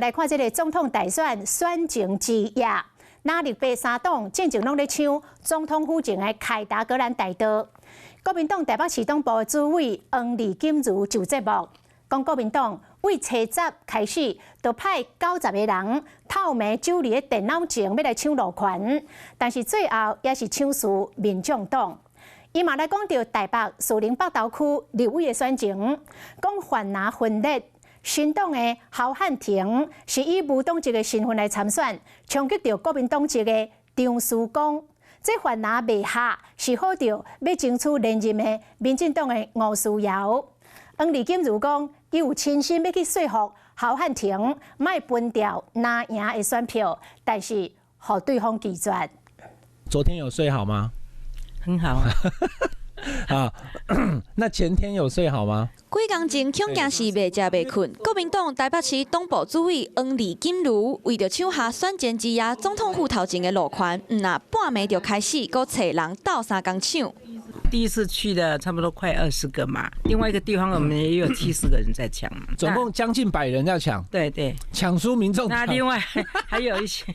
來看這个總統大選選前之夜，藍綠白三黨進前攏咧搶總統府前的凱達格蘭大道。國民黨台北市黨部主委黃李錦如上節目，講國民黨對初十開始就派90个人透暝守佇電腦前欲來搶路權，但是最後也是搶輸民眾黨。伊嘛來講著台北士林北投區立委的選情，講泛藍分裂。新黨的侯漢廷是以無黨籍的身份來參選，衝擊著國民黨籍的張思剛。這泛藍袂合，是好著欲爭取連任的民進黨的吳思瑤。黃李錦如講，伊有親身欲去說服侯漢廷，莫分掉藍營的選票，但是予對方拒絕。昨天有睡好嗎？很好啊。啊，那前天有睡好嗎？幾工前恐驚是袂食袂睏。國民黨台北市黨部主委黃李錦如為著搶下選前之夜總統府頭前的路權，毋若半暝就開始閣揣人鬥相共搶。第一次去的差不多快20個嘛，另外一個地方我們也有70個人在搶嘛，總共將近百人要搶。對對，搶輸民眾。那另外還有一些。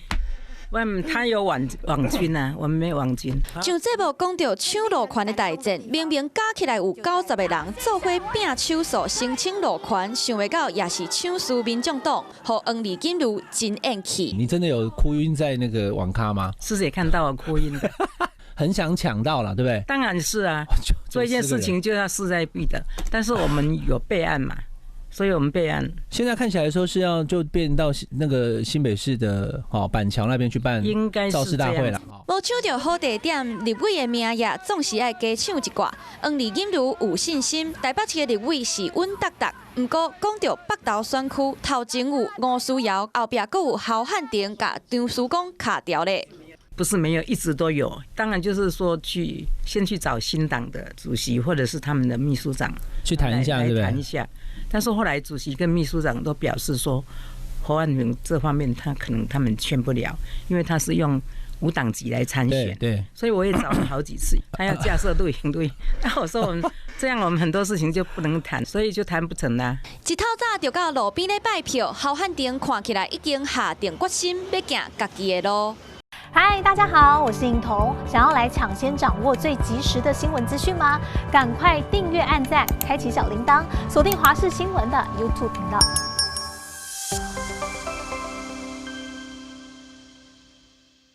外他有網軍啊，我們沒網軍。上節目講著搶路權的大戰，明明加起來有90個人做伙拚手數申請路權，想袂到也是搶輸民眾黨，予黃李錦如真咽氣。你真的有哭暈在那個網咖嗎？是誰看到我哭暈的？很想搶到了，對不對？當然是啊，做一件事情就要勢在必得，但是我們有備案嘛。所以我們備案。現在看起來說是要就變到那個新北市的哦板橋那邊去辦造勢大會了。無搶著好地點，立委的名額總是愛加搶一寡。黃李錦如有信心，台北市的立委是穩當當。毋過講著北投選區，頭前有吳思瑤，後壁閣有侯漢廷佮張思剛卡掉咧。不是沒有，一直都有。當然就是說去先去找新黨的主席或者是他們的秘書長去談一下，對不對？談一下。但是後來主席跟秘書長都表示說，侯漢廷這方面他可能他們勸不了，因為他是用無黨籍來參選。所以我也找了好幾次，他要架設錄影錄影。那我說我們這樣，我們很多事情就不能談，所以就談不成啦。一透早就到路邊咧拜票，侯漢廷看起來已經下定決心，欲行家己的路。嗨，大家好，我是穎彤。想要來搶先掌握最及時的新聞資訊嗎？趕快訂閱、按讚、開啟小鈴鐺，鎖定華視新聞的 YouTube 頻道。